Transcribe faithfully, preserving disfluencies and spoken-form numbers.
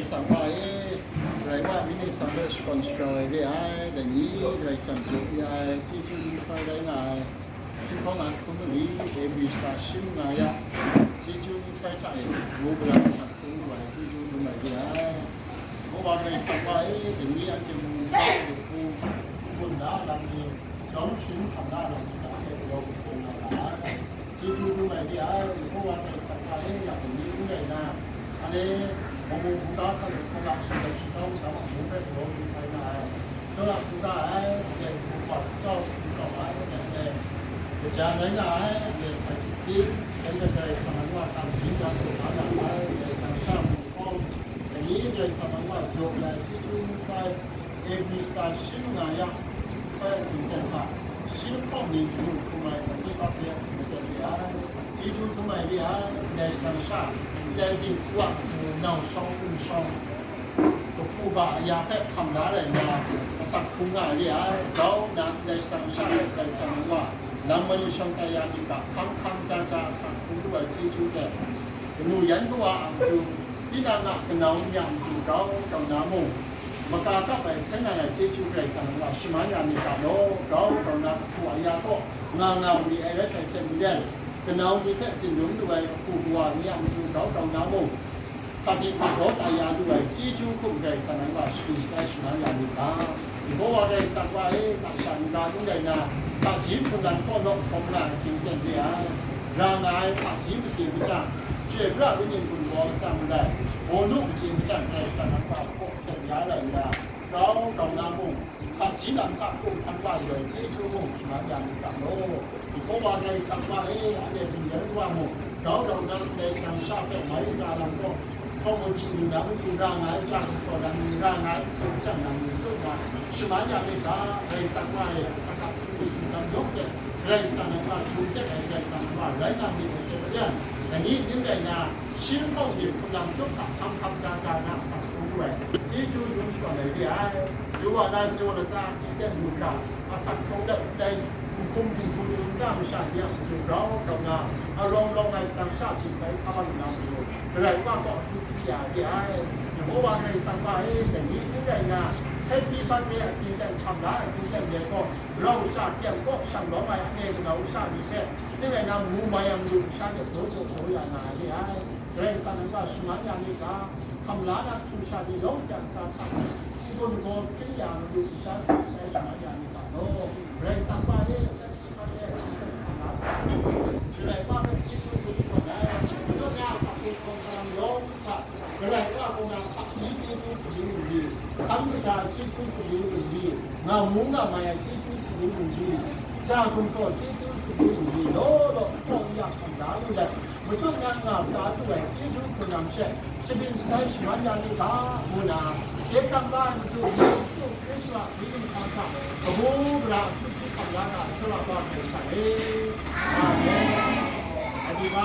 Sang wa e, Karai wa myit ni sang hpe shakawn shabra ai re ai, dai ni Karai Kasang jaw ya ai, chyeju ni hkrai rai nga ai, Chyinghkawng a hkum mali, A B shara shim nga ya, chyeju ni hkrai hta e, ngu gara sa hkrum lu ai, chyeju dum ai re ai. Yehova Karai Kasang wa e, dai ni anhte mung hpa hku hkum da lam ni, jawm sharin hkam da lam ni, hta hte galaw kasa nga ra ai. Chyeju dum ai re ai, Yehova Karai Kasang hta e, ya dai ni n rai na, ale, mung mung hkungga hkang hkungga shinglet shanau ntsa a mung hpe galaw lu hkrai nga ai, tsawra hkungga ai, ale, hkungga hkungga ai, ale, kaja rai nga ai, ale, hpai hpyi, dai hte Karai Kasang a wa hta mung ga tsun nga ai, ale, hkang sha mung hkawng, dai ni Karai Kasang a wa jaw ai, chyeju n rai, A B shara shim nga yang, hkrai hpyi hta, shi lahkawng ni hkrum ai, dai ni hpe hkrum ai re ai. Chyeju hkrum ai re ai, ndai shang sha, ndai ting hku a hku nau shawng n shawng, kahpu ga aya hpe hkam la rai nna, asak hkrum nga ai re ai. Grau nna ndai shang sha hpe Karai Kasang wa, lam mali shawng tai ya myit ga, hkang hkang ja ja asak hkrum lu ai chyeju hte, kanu yan kawa a matu, tinang a kanau n-ya matu grau grau na mung, maka kap ai sai nga ai chyeju Karai Kasang wa shaman ya myit ga law, grau grau na kahpu aya kaw nga nga mi ai rai sai hte maren, kanau ni hpe tsin dum lu ai kahpu kawa ni a matu grau grau na mung, hpadik hpaw tai ya lu ai chyeju hkum Karai Kasang wa shapring shatai shaman ya myit ga. Yehova Karai Kasang wa e, hta sha n-ga n rai na, hpaji hpungdan hkaw law hkawm nga ai hkying ten re ai, ra nga ai hpaji machye machyang, chyoi pra ru ning gun gaw atsam n rai, hkawnu machye machyang Karai Kasang a hpa hpaw hten ya rai nna, grau grau na mung, hpaji lam hta hkum hkan wa lu ai chyeju mung shaman ya myit ga law. Yehova Karai Kasang wa e, ale, lu yan wa mung, grau grau na ndai shang sha hpe mai na lam gaw, hkawng madi lu na matu ra nga ai, ja gumhpraw lam ni ra nga ai, n tsun shang lam ni tsun na, shaman ya myit ga, Karai Kasang wa e, asak hka sumri sumdam yawng hte, Karai Kasang a wa, hkrum tet ai Karai Kasang a wa, rai nga myit ai hte maren, dai ni ning rai na, shi lahkawng ni hkum lam tup hta hkam hkam ja ja na asak hkrum lu ai, chyeju dum shakawn ai re ai. Chyeju wa na jaw latsa, hkying ten lu hkra, asak hkrum dat ndai, n hkum dinghku ni n ga masha ni a matu grau grau na, arawng rawng ai shadang sha hte bai sa wa lu na matu, Karai wa gaw akyu hpyi ya re ai. Yehova Karai Kasang wa e, dai ni n rai na, Happy Birthday a hkying ten hkam la ai hkying ten re gaw, rau sha kyang kaw shang lawm ai ane kanau sha ni hpe, ning rai na, mu mai yang lu sha de daw jaw daw ya nga ai re ai. Karai Kasang a wa shaman ya myit ga, hkam la na hkrum sha ni lawng hte a ntsa hta, shi gun gaw hkring ya matu sha hte shaman ya myit ga law. Karai Kasang wa e, Karai wa hpe chyeju dum shakawn ai, majaw na asak hkrum hkawm salang yawng hta, Karai wa gaw na hpaji chyeju sadi lungri, hkan kaja chyeju sadi lungri, ngamu ngamai ai chyeju sadi lungri, ja gumhpraw chyeju sadi lungri, law law hkaw n ya hkam da lu let, matut na nga pra lu ai chyeju hkrum lam she, shabyin shatai shaman ya myit ga, ngu na, Dai hkam ba ai matu Yesu Hkristu a myit nsang hta, kabu gara akyu hpyi hkam la na, Tsawra Wa Karai Kasang e. Amen.